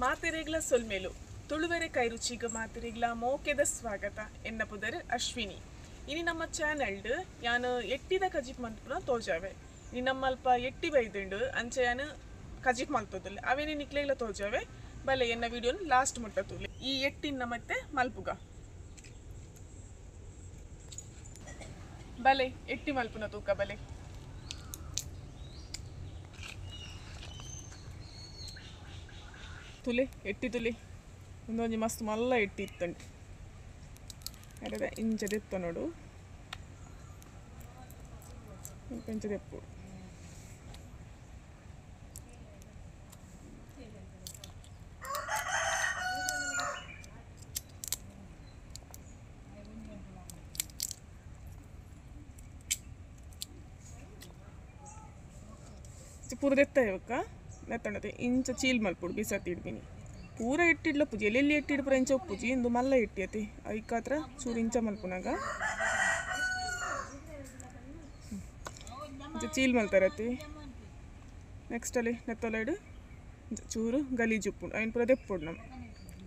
ಮಾತೆರೆಗ್ಲ ಸೊಲ್ಮೆಲು ತುಳುವೆರೆ ಕೈರುಚಿಗೆ ಮಾತೆರೆಗ್ಲ ಮೋಕೆದ ಸ್ವಾಗತ. ಎನ್ನ ಪುದರ್ ಅಶ್ವಿನಿ. ಇನಿ ನಮ್ಮ ಚಾನೆಲ್ಡ್ ಯಾನ್ ಎಟ್ಟಿದ ಕಜಿಪ್ ಮಲ್ಪುನ ತೋಜಾವೆ. ಇನಿ ನಮ್ಮಲ್ಪ ಎಟ್ಟಿ ಬೈದುಂಡು ಅಂಚ ಯಾನ್ ಕಜಿಪ್ ಮಲ್ತೊದುಲ್ಲೆ, ಅವೇನೆ ನಿಕ್ಲೆಗ್ಲ ತೋಜಾವೆ. ಬಲೆ ಎನ್ನ ವಿಡಿಯೋನ್ ಲಾಸ್ಟ್ ಮುಟ್ಟ ತೂಲೆ. ಈ ಎಟ್ಟಿನ ಮತ್ತೆ ಮಲ್ಪುಗ. ಬಲೆ ಎಟ್ಟಿ ಮಲ್ಪುನ ತೂಕ ಬಲೆ. ತುಲೆ ಎಟ್ಟಿ ತುಲೆ ಒಂದೊಂಜಿ ಮಸ್ತ್ ಮಲ್ಲ ಎಟ್ಟಿ ಇತ್ತಂಡು. ಅರೆ ಇಂಚ ದೆತ್ತ ನೋಡು, ಇಂಚ ದೆಪ್ಪು. ಪೂರ ದೆತ್ತ ಇವಕ್ಕ ನೆತ್ತಂಡತೆ ಇಂಚ ಚೀಲ್ ಮಲ್ಪುಡು ಬಿಸಾತಿ ಇಡ್ಬಿನಿ. ಪೂರ ಎಟ್ಟಿಡ್ಲ ಪೂಜಿ ಎಲ್ಲೆಲ್ಲಿ ಎಟ್ಟಿಡ್ ಪೂರ ಇಂಚ ಉಪ್ಪುಜಿ, ಇಂದು ಮಲ್ಲ ಎಟ್ಟಿ ಅತಿ ಐಕಾತ್ರ ಚೂರು ಇಂಚ ಮಲ್ಪುನಾಗ ಇಂಚ ಚೀಲ್ ಮಲ್ತಾರತಿ. ನೆಕ್ಸ್ಟ್ ಅಲ್ಲಿ ನೆತ್ತೊಲೈಡು ಚೂರು ಗಲೀಜು ಉಪ್ಪುಂಡು, ಐನ್ ಪೂರ ದೆಪ್ಪುಡು ನಮ್ಮ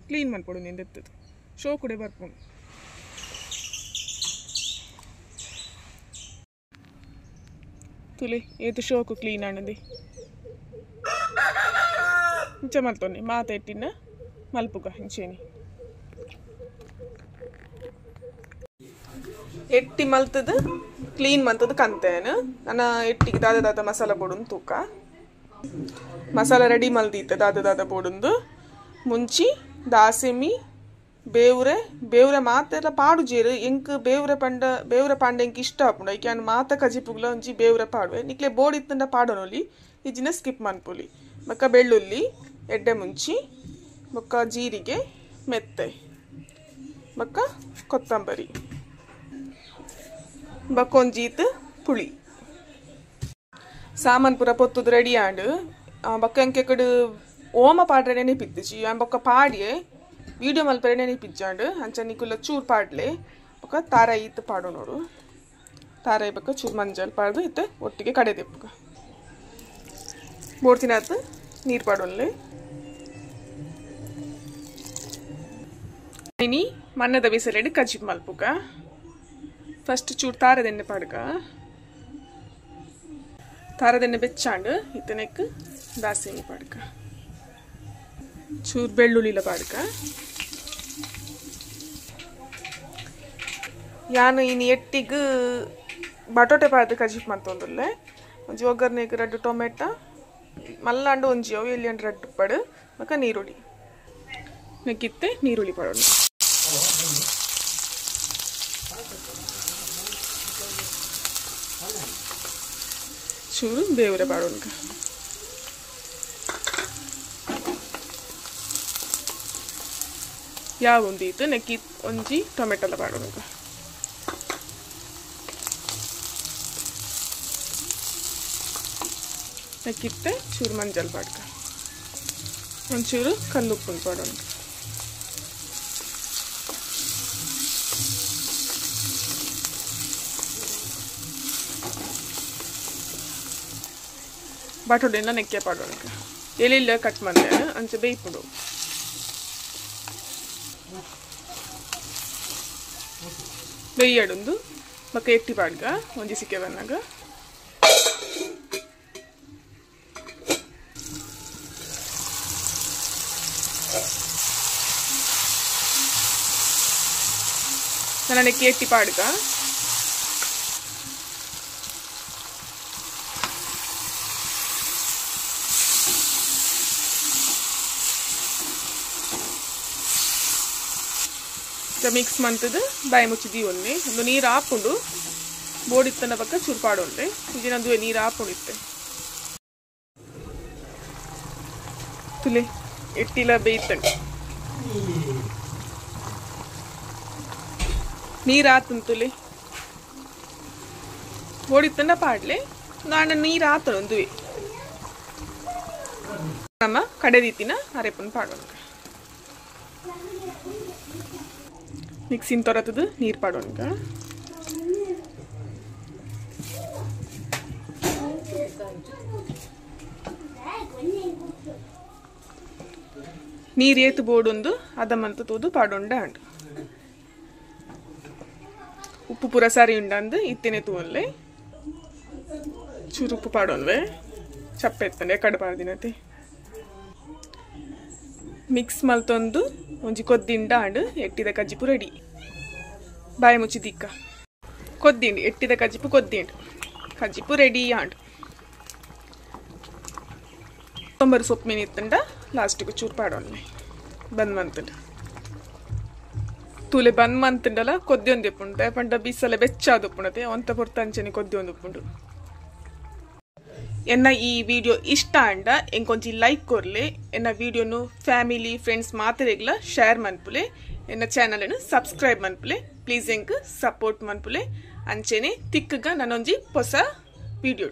ಕ್ಲೀನ್ ಮಲ್ಪೊಡು. ನೀನು ದೆತ್ತದು ಶೋ ಕೂಡ ಬರ್ಪುಂಡು. ತುಲೆ ಏತು ಶೋಕು ಕ್ಲೀನ್ ಆನದಿ ಇಂಚ ಮಲ್ತೊನ್ನಿ ಮಾತ ಎಟ್ಟಿನ ಮಲ್ಪುಗ ಇಂಚೇನಿ. ಎಟ್ಟಿ ಮಲ್ತದ ಕ್ಲೀನ್ ಮಲ್ತದ ಕಂತೇನು ನನ್ನ ಎಟ್ಟಿಗೆ ದಾದ ದಾದ ಮಸಾಲ ಬೋಡುಂದು ತೂಕ. ಮಸಾಲ ರೆಡಿ ಮಲ್ದೀತ ದಾದ ದಾದ ಬೋಡುಂದು ಮುಂಚಿ ದಾಸೆಮಿ ಬೇವ್ರೆ ಬೇವ್ರೆ ಮಾತೆಲ್ಲ ಪಾಡು ಜೇರು. ಎಂಕ್ ಬೇವ್ರೆ ಪಂಡ ಬೇವ್ರೆ ಪಾಂಡೆ ಎಂಕ್ ಇಷ್ಟ ಆಪುಂಡು. ಐಕೆ ಮಾತ ಕಜಿಪುಗ್ಲ ಒಂಜಿ ಬೇವ್ರೆ ಪಾಡುವೆ. ನಿಕ್ಲೆ ಬೋರ್ಡ್ ಇತ್ತಂಡ ಪಾಡೋನೊಲಿ ಇಜ್ಜಿನ ಸ್ಕಿಪ್ ಮನ್ಪುಲಿ. ಬೊಕ್ಕ ಬೆಳ್ಳುಳ್ಳಿ ಎಡ್ಡೆ ಮುಂಚಿ ಬೊಕ್ಕ ಜೀರಿಗೆ ಮೆತ್ತೆ ಬೊಕ್ಕ ಕೊತ್ತಂಬರಿ ಬೊಕ್ಕ ಒಂಜೀತ್ ಪುಳಿ. ಸಾಮಾನ್ ಪೂರ ಪೊತ್ತುದು ರೆಡಿ ಆಂಡ್. ಬೊಕ್ಕ ಎಂಕೆ ಕಡೆ ಓಮ ಪಾಡ್ರೆ ನೆನಪಿತ್ತಿಜಿ, ಬೊಕ್ಕ ಪಾಡಿಯೆ ವಿಡಿಯೋ ಮಲ್ಪರೆ ನೆನಪಿಜ್ಜಾಂಡ್. ಅಂಚ ನಿಕುಲ ಚೂರು ಪಾಡ್ಲೆ. ಬೊಕ್ಕ ತಾರಾಯಿ ಇತ್ತು ಪಾಡು ನೋಡು, ತಾರಾಯಿ ಬೊಕ್ಕ ಚೂರು ಮಂಜಲ್ ಪಾಡ್ದು ಇತ್ತು ಒಟ್ಟಿಗೆ ಕಡೆ ದೆಪ್ಪುಗ. ಬೋಡ್ತಿನಾತ್ ನೀರು ಪಾಡೊನ್ಲೆ. ಇನಿ ಮನ್ನದ ಬಿಸಲೆಡ್ ಕಜಿಪ್ ಮಲ್ಪುಗ. ಫಸ್ಟ್ ಚೂರು ತಾರದೆಣ್ಣೆ ಪಾಡ್ಗ. ತಾರದೆಣ್ಣೆ ಬೆಚ್ಚಾಂಡ್ ಇತ್ತನೆಕ್ ದಾಸೆಮಿ ಪಾಡ್ಗ, ಚೂರು ಬೆಳ್ಳುಳ್ಳಿಲ ಪಾಡ್ಗ. ಯಾನು ಇನಿ ಎಟ್ಟಿಗ್ ಬಟೋಟೆ ಪಾಡ್ದು ಕಜಿಪ್ ಮಲ್ತೊಂದುಲ್ಲೆ. ಒಂಜಿ ಒಗ್ಗರ್ನೆಗ್ ರಡ್ಡ್ ಟೊಮೆಟೊ ಮಲ್ಲಾಂಡು ಒಂಜಿ ಅವು ಎಲ್ಲಿ ರಡ್ಡ್ ಪಡು ಬೊಕ್ಕ ನೀರುಳ್ಳಿ ನೆಕ್ಕಿತ್ತೆ ನೀರುಳ್ಳಿ ಪಾಡೋಣ. ಚೂರು ಬೇವ್ರೆ ಪಾಡೋಣ. ಯಾವ ಒಂದೀತು ನೆಕ್ಕಿ ಒಂಜಿ ಟೊಮೆಟೊಲ ಪಾಡೋಣ. ನೆಕ್ಕಿತ್ತೆ ಚೂರು ಮಂಜಲ್ ಪಾಡ್ಕ, ಒಂಚೂರು ಕಲ್ಲುಪ್ಪು ಪಾಡೋಣ. ಬಟೋಡೆಲ್ಲ ನೆಕ್ಕೆ ಪಾಡೋಣ. ಎಲೆಲ್ಲ ಕಟ್ ಮಾಡಿದೆ ಅಂಚೆ ಬೇಯ್ಪುಡು. ಬೇಯ್ಯಾಡೊಂದು ಬೊಕ್ಕ ಎಟ್ಟಿ ಪಾಡ್ಗ ಒಂಜಿ ಸಿಕ್ಕೆ ಬಂದಾಗ. ನನ್ನ ಎಟ್ಟಿ ಪಾಡ್ಗ. ಮಿಕ್ಸ್ ಮಂತದ ಬಾಯಿ ಮುಚ್ಚಿ ದೀವೊನ್ನೆ. ಒಂದು ನೀರು ಹಾಕೊಂಡು ಬೋಡಿತ್ತನ ಪಕ್ಕ ಚೂರು ಪಾಡೊನ್ನೆ. ಇಜಿನಂದು ನೀರು ಹಾಕೊಂಡಿತ್ತೆ. ತುಲೆ ಎಟ್ಟಿಲ ಬೇಯ್ತಂಡು ನೀರು ಆತಂತುಲೆ ಬೋಡಿತ್ತನ ಪಾಡ್ಲೆ ನಾನು ನೀರು ಆತನು ಒಂದುವೆ ನಮ್ಮ ಕಡೆದೀತಿನ ಅರೆಪನ್ ಪಾಡೋಣ. ಮಿಕ್ಸಿನ ತೊರತದ ನೀರು ಪಾಡೋಣ. ನೀರು ಏತು ಬೋಡುಂದು ಅದ ಮಂತು ತೂದು ಪಾಡೊಂಡ ಅಂಡ್ ಉಪ್ಪು ಪೂರ ಸರಿ ಉಂಡಂದು ಇತ್ತೇನೆ ತೂವನ್ಲೆ ಚೂರು ಉಪ್ಪು ಪಾಡೊನ್ವೆ ಚಪ್ಪೆ ಎತ್ತಂಡೆ ಕಡೆ ಪಾಡ್ದಿನತೆ ಮಿಕ್ಸ್ ಮಲ್ತೊಂದು ಒಂಜಿ ಕೊದ್ದಿಂಡ ಅಂಡ್ ಎಟ್ಟಿದ ಕಜ್ಜಿಪು ರೆಡಿ. ಬಾಯಿ ಮುಚ್ಚಿ ದಿಕ್ಕ ಕೊದ್ದಿಂಡು ಎಟ್ಟಿದ ಕಜ್ಜಿಪು ಕೊದ್ದಿಂಡು ಕಜ್ಜಿಪು ರೆಡಿ ಆಂಡ್. ಕೊತ್ತಂಬರಿ ಸೊಪ್ಪು ಮೀನು ಇತ್ತಂಡ ಲಾಸ್ಟಿಗೆ ಚೂರು ಪಾಡೊನ್ಲೆ ಬಂದ್ ಮಂತಂಡ ತೂಲೆ ಬಂದ್ ಮಂತಂಡಲ ಕೊದ್ದಿ ಒಂದು ಉಪ್ಪುಂಡು ಪಂಡ ಬೀಸಲೆ ಬೆಚ್ಚಾದ ಉಪ್ಪುಂಡತೆ ಒಂತ ಪೊರ್ತು ಅಂಚನೆ ಕೊದ್ದಿ ಒಂದು ಉಪ್ಪುಂಡು. ಎನ್ನ ಈ ವಿಡಿಯೋ ಇಷ್ಟ ಅಂಡ ಎಂಕೊಂಚಿ ಲೈಕ್ ಕೊರ್ಲೆ, ಎನ್ನ ವಿಡಿಯೋನು ಫ್ಯಾಮಿಲಿ ಫ್ರೆಂಡ್ಸ್ ಮಾತೆರೆಗ್ಲ ಶೇರ್ ಮನ್ಪುಲೆ, ಎನ್ನ ಚಾನಲ್ ಸಬ್ಸ್ಕ್ರೈಬ್ ಮನ್ಪುಲೆ, ಪ್ಲೀಸ್ ಎಂಕ್ ಸಪೋರ್ಟ್ ಮನ್ಪುಲೆ. ಅಂಚೆನೆ ತಿಕ್ಕಗ ನಾನೊಂಜಿ ಹೊಸ ವಿಡಿಯೋ.